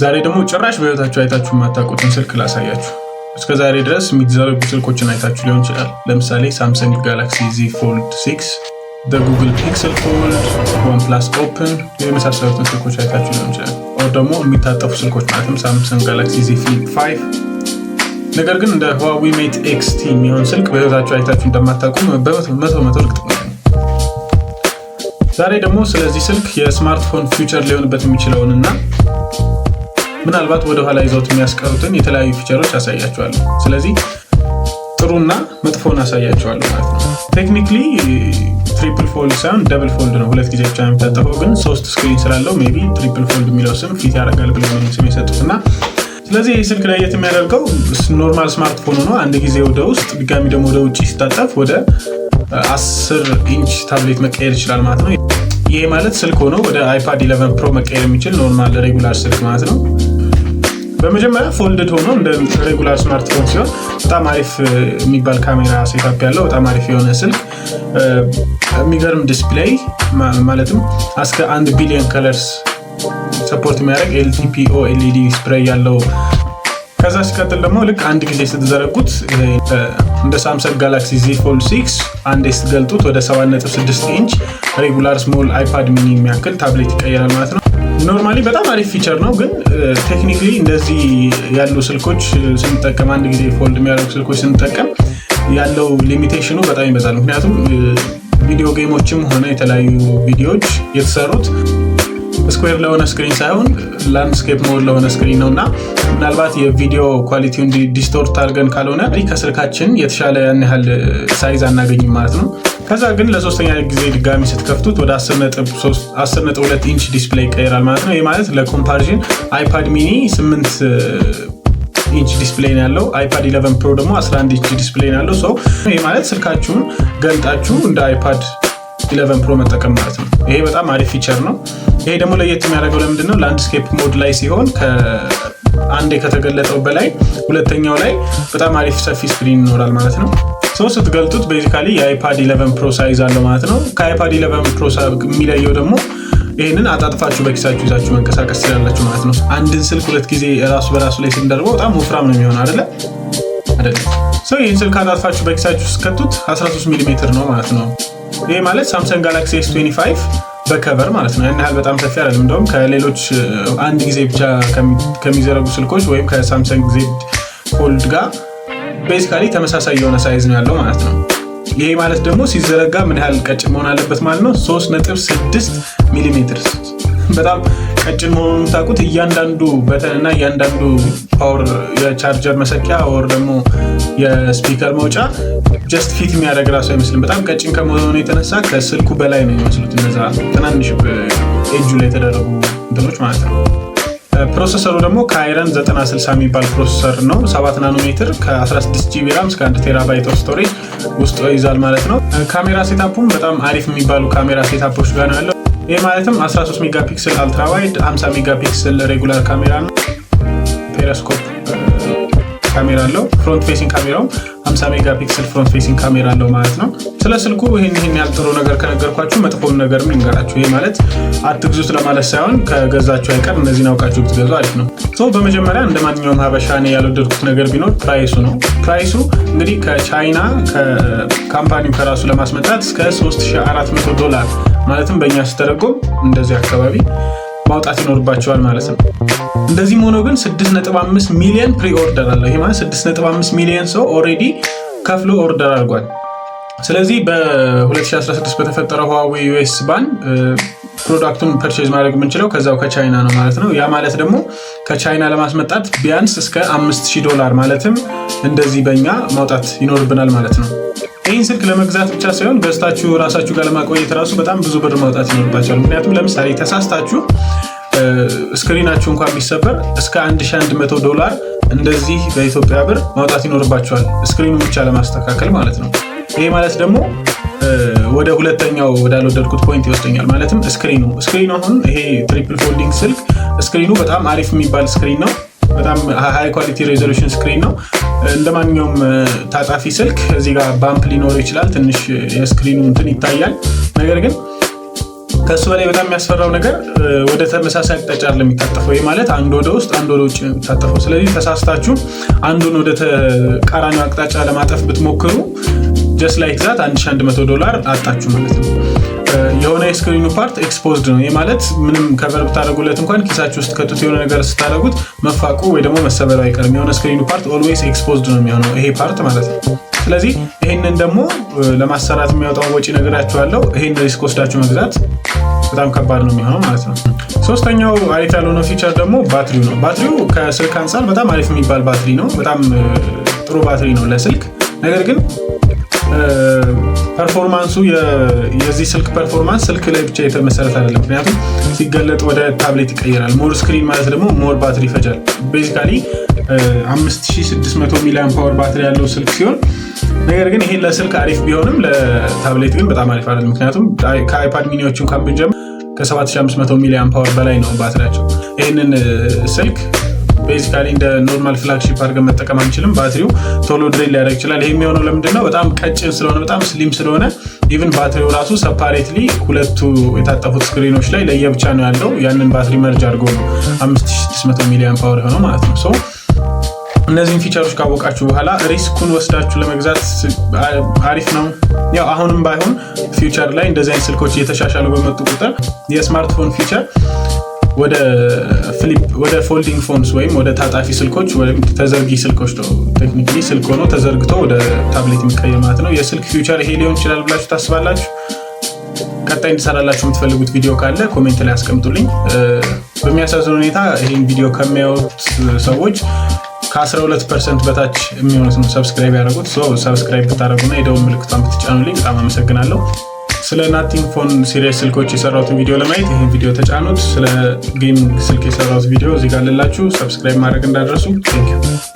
ዛሬ ደግሞ ጭራሽ በህይወታችሁ አይታችሁ የማታውቁትን ስልክ ላሳያችሁ። እስከ ዛሬ ድረስ የሚዘረጉ ስልኮችን አይታችሁ ሊሆን ይችላል። ለምሳሌ Samsung Galaxy Z Fold 6፣ Google Pixel Fold፣ OnePlus Open የመሳሰሉትን ስልኮች አይታችሁ ሊሆን ይችላል። Or ደግሞ የሚታጠፉ ስልኮች ማለትም Samsung Galaxy Z Flip 5። ነገር ግን እንደ Huawei Mate XT የሚሆን ስልክ በህይወታችሁ አይታችሁ እንደማታውቁ 100% እርግጠኛ ነኝ። ዛሬ ደግሞ ስለዚህ ስልክ የ smartphone future ሊሆንበት የሚችለውን እና ምናልባት ወደኋላ ይዘውት የሚያስቀሩትን የተለያዩ feature ኦች አሳያችኋለሁ። ስለዚህ ጥሩና መጥፎን አሳያችኋለሁ ማለት ነው። Technically triple fold ሳይሆን double fold ነው። ሁለት ጊዜ ብቻ ነው የሚታጠፈው፣ ግን ሶስት screen ስላለው maybe triple fold የሚለው ስም fit ያደርጋል ብለው ነው ስም የሰጡት። እና ስለዚህ ይህ ስልክ ለየት የሚያደርገው normal smartphone ሆኖ አንድ ጊዜ ወደ ውስጥ ድጋሚ ደግሞ ወደ ውጭ ሲታጠፍ ወደ 10 inch tablet መቀየር ይችላል ማለት ነው። ይሄ ማለት ስልክ ሆኖ ወደ iPad 11 Pro መቀየር የሚችል normal regular ስልክ ማለት ነው። በመጀመሪያ folded ሆኖ እንደ regular smartphone ሲሆን በጣም አሪፍ የሚባል camera setup ያለው በጣም አሪፍ የሆነ ስልክ፣ የሚገርም display፣ ማለትም እስከ 1 ቢሊዮን colors support የሚያደርግ LTPO LED display ያለው። ከዛ ሲቀጥል ደግሞ ልክ አንድ ጊዜ ስትዘረጉት እንደ Samsung Galaxy Z Fold 6 አንዴ ስትገልጡት ወደ 7.6 inch regular small iPad mini የሚያክል ታብሌት ይቀየራል ማለት ነው። Normally በጣም አሪፍ feature ነው፣ ግን technically እንደዚህ ያሉ ስልኮች ስንጠቀም፣ አንድ ጊዜ fold የሚያደርጉ ስልኮች ስንጠቀም ያለው limitation ኑ በጣም ይበዛል። ምክንያቱም video game ኦችም ሆነ የተለያዩ ቪዲዮዎች የተሰሩት square ለሆነ screen ሳይሆን landscape mode ለሆነ screen ነው። እና ምናልባት የ video quality ውን distort አድርገን ካልሆነ ከስልካችን የተሻለ ያን ያህል size አናገኝም ማለት ነው። ከዛ ግን ለሶስተኛ ጊዜ ድጋሚ ስትከፍቱት ወደ 10.2 inch display ይቀየራል ማለት ነው። ይህ ማለት ለ comparison iPad mini 8 inch display ነው ያለው። iPad 11 Pro ደግሞ 11 inch display ነው ያለው። So ይህ ማለት ስልካችሁን ገልጣችሁ እንደ iPad 11 Pro መጠቀም ማለት ነው። ይሄ በጣም አሪፍ feature ነው። ይሄ ደግሞ ለየት የሚያደርገው ለምንድን ነው? Landscape mode ላይ ሲሆን አንዴ ከተገለጠው በላይ ሁለተኛው ላይ በጣም አሪፍ ሰፊ screen ይኖራል ማለት ነው። So ስትገልጡት basically የ iPad 11 Pro size አለው ማለት ነው። ከ iPad 11 Pro የሚለየው ደግሞ ይህንን አጣጥፋችሁ በኪሳችሁ ይዛችሁ መንቀሳቀስ ትችላላችሁ ማለት ነው። አንድን ስልክ ሁለት ጊዜ ራሱ በራሱ ላይ ስንደርበው በጣም ወፍራም ነው የሚሆነው፣ አይደለ? አይደለም። So ይህን ስልክ አጣጥፋችሁ በኪሳችሁ ስትከቱት 13 ሚሊ ሜትር ነው ማለት ነው። ይሄ ማለት Samsung Galaxy S25 በ cover ማለት ነው። ያን ያህል በጣም ሰፊ አይደለም። እንደውም ከሌሎች አንድ ጊዜ ብቻ ከሚዘረጉ ስልኮች ወይም ከ Samsung Z Fold ጋር basically ተመሳሳይ የሆነ size ነው ያለው ማለት ነው። ይሄ ማለት ደግሞ ሲዘረጋ ምን ያህል ቀጭን መሆን አለበት ማለት ነው? 3.6 ሚሊሜትር። በጣም ቀጭን መሆኑን የምታውቁት እያንዳንዱ button እና እያንዳንዱ power የ charger መሰኪያ or ደግሞ የ speaker መውጫ just fit የሚያደርግ ራሱ አይመስልም። በጣም ቀጭን ከመሆኑ የተነሳ ከስልኩ በላይ ነው የሚመስሉት እነዛ ትናንሽ ኤጁ ላይ የተደረጉ እንትኖች ማለት ነው። Processor ኡ ደግሞ Kirin 960 የሚባል processor ነው። 7 ናኖሜትር ከ16 GB RAM እስከ 1 terabyte of storage ውስጡ ይዟል ማለት ነው። Camera setup ኡም በጣም አሪፍ የሚባሉ camera setup ኦች ጋር ነው ያለው። ይህ ማለትም 13 megapixel ultra wide፣ 50 megapixel regular camera ነው። Periscope camera አለው። Front facing ካሜራው 50 megapixel front facing camera አለው ማለት ነው። ስለ ስልኩ ይህን ያህል ጥሩ ነገር ከነገርኳችሁ መጥፎውን ነገር ልንገራችሁ። ይህ ማለት አትግዙት ለማለት ሳይሆን ከገዛችሁ አይቀር እነዚህን አውቃችሁ ብትገዙ አሪፍ ነው። So በመጀመሪያ እንደ ማንኛውም ሀበሻ እኔ ያልወደድኩት ነገር ቢኖር price ኡ ነው። Price ኡ እንግዲህ ከቻይና ከ company ው ከራሱ ለማስመጣት እስከ 3400 ዶላር፣ ማለትም በእኛ ሲተረጎም እንደዚህ አካባቢ ማውጣት ይኖርባቸዋል ማለት ነው። እንደዚህም ሆኖ ግን 6.5 ሚሊዮን pre order አለው። ይሄ ማለት 6.5 ሚሊዮን ሰው already ከፍሎ order አድርጓል። ስለዚህ በ2016 በተፈጠረው Huawei US ban product ኡን purchase ማድረግ የምንችለው ከዛው ከቻይና ነው ማለት ነው። ያ ማለት ደግሞ ከቻይና ለማስመጣት ቢያንስ እስከ 5000 ዶላር፣ ማለትም እንደዚህ በእኛ ማውጣት ይኖርብናል ማለት ነው። ይህን ስልክ ለመግዛት ብቻ ሳይሆን ገዝታችሁ ራሳችሁ ጋር ለማቆየት ራሱ በጣም ብዙ ብር ማውጣት ይኖርባችኋል። ምክንያቱም ለምሳሌ ተሳስታችሁ screen ኣችሁ እንኳን ቢሰበር እስከ 1100 ዶላር እንደዚህ በኢትዮጵያ ብር ማውጣት ይኖርባችኋል፣ screen ኑን ብቻ ለማስተካከል ማለት ነው። ይሄ ማለት ደግሞ ወደ ሁለተኛው ወዳልወደድኩት point ይወስደኛል። ማለትም screen ኑ አሁን ይሄ triple folding ስልክ screen ኑ በጣም አሪፍ የሚባል screen ነው። በጣም high quality resolution screen ነው። እንደ ማንኛውም ታጣፊ ስልክ እዚህ ጋር bump ሊኖረው ይችላል። ትንሽ የ screen ኑ እንትን ይታያል። ነገር ግን ከእሱ በላይ በጣም የሚያስፈራው ነገር ወደ ተመሳሳይ አቅጣጫ አይደለም የሚታጠፈው። ይህ ማለት አንዱ ወደ ውስጥ፣ አንዱ ወደ ውጭ ነው የሚታጠፈው። ስለዚህ ተሳስታችሁ አንዱን ወደ ተቃራኒው አቅጣጫ ለማጠፍ ብትሞክሩ just like that 1100 ዶላር አጣችሁ ማለት ነው። የሆነ የ screen ኑ part exposed ነው። ይህ ማለት ምንም cover ብታደረጉለት እንኳን ኪሳችሁ ውስጥ ከቱት የሆነ ነገር ስታደረጉት መፋቁ ወይ ደግሞ መሰበሩ አይቀርም። የሆነ screen ኑ part always exposed ነው የሚሆነው፣ ይሄ part ማለት ነው። ስለዚህ ይሄንን ደግሞ ለማሰራት የሚያወጣውን ወጪ ነግራችኋለሁ። ይሄን risk ወስዳችሁ መግዛት በጣም ከባድ ነው የሚሆነው ማለት ነው። ሶስተኛው አሪፍ ያልሆነው feature ደግሞ ባትሪው ነው። ባትሪው ከስልክ አንጻር በጣም አሪፍ የሚባል ባትሪ ነው። በጣም ጥሩ ባትሪ ነው ለስልክ። ነገር ግን performance ኡ፣ የዚህ ስልክ performance ስልክ ላይ ብቻ የተመሰረተ አይደለም። ምክንያቱም ሲገለጥ ወደ ታብሌት ይቀየራል። More screen ማለት ደግሞ more ባትሪ ይፈጃል። Basically 5600 milliamp hour ባትሪ ያለው ስልክ ሲሆን ነገር ግን ይሄን ለስልክ አሪፍ ቢሆንም ለታብሌት ግን በጣም አሪፍ አይደለም። ምክንያቱም ከ iPad mini ዎቹ እንኳን ብንጀምር ከ7500 milliamp hour በላይ ነው ባትሪያቸው። ይህንን ስልክ basically እንደ normal flagship አድርገን መጠቀም አንችልም። ባትሪው ቶሎ drain ሊያደርግ ይችላል። ይሄ የሚሆነው ለምንድን ነው? በጣም ቀጭን ስለሆነ፣ በጣም slim ስለሆነ even ባትሪው ራሱ separately ሁለቱ የታጠፉት screen ኖች ላይ ለየብቻ ነው ያለው። ያንን ባትሪ merge አድርጎ ነው 5600 milliamp hour የሆነው ማለት ነው። So እነዚህን feature ኦች ካወቃችሁ በኋላ risk ኩን ወስዳችሁ ለመግዛት አሪፍ ነው። ያው አሁንም ባይሆን future ላይ እንደዚህ አይነት ስልኮች እየተሻሻሉ በመጡ ቁጥር የ smartphone feature ወደ flip፣ ወደ folding phones ወይም ወደ ታጣፊ ስልኮች ወይም ተዘርጊ ስልኮች ነው። Technically ስልክ ሆኖ ተዘርግቶ ወደ ታብሌት የሚቀየር ማለት ነው። የስልክ future ይሄ ሊሆን ይችላል ብላችሁ ታስባላችሁ? ቀጣይ እንድሰራላችሁ የምትፈልጉት ቪዲዮ ካለ comment ላይ አስቀምጡልኝ። በሚያሳዝን ሁኔታ ይህን ቪዲዮ ከሚያዩት ሰዎች ከ12% በታች የሚሆኑት ነው subscribe ያደረጉት። Subscribe ብታደረጉና የደወል ምልክቷን ብትጫኑልኝ በጣም አመሰግናለሁ። ስለ Nothing Phone series ስልኮች የሰራሁትን ቪዲዮ ለማየት ይህን ቪዲዮ ተጫኑት። ስለ gaming ስልክ የሰራሁት ቪዲዮ እዚህ ጋር አለላችሁ። Subscribe ማድረግ እንዳትረሱ። Thank you.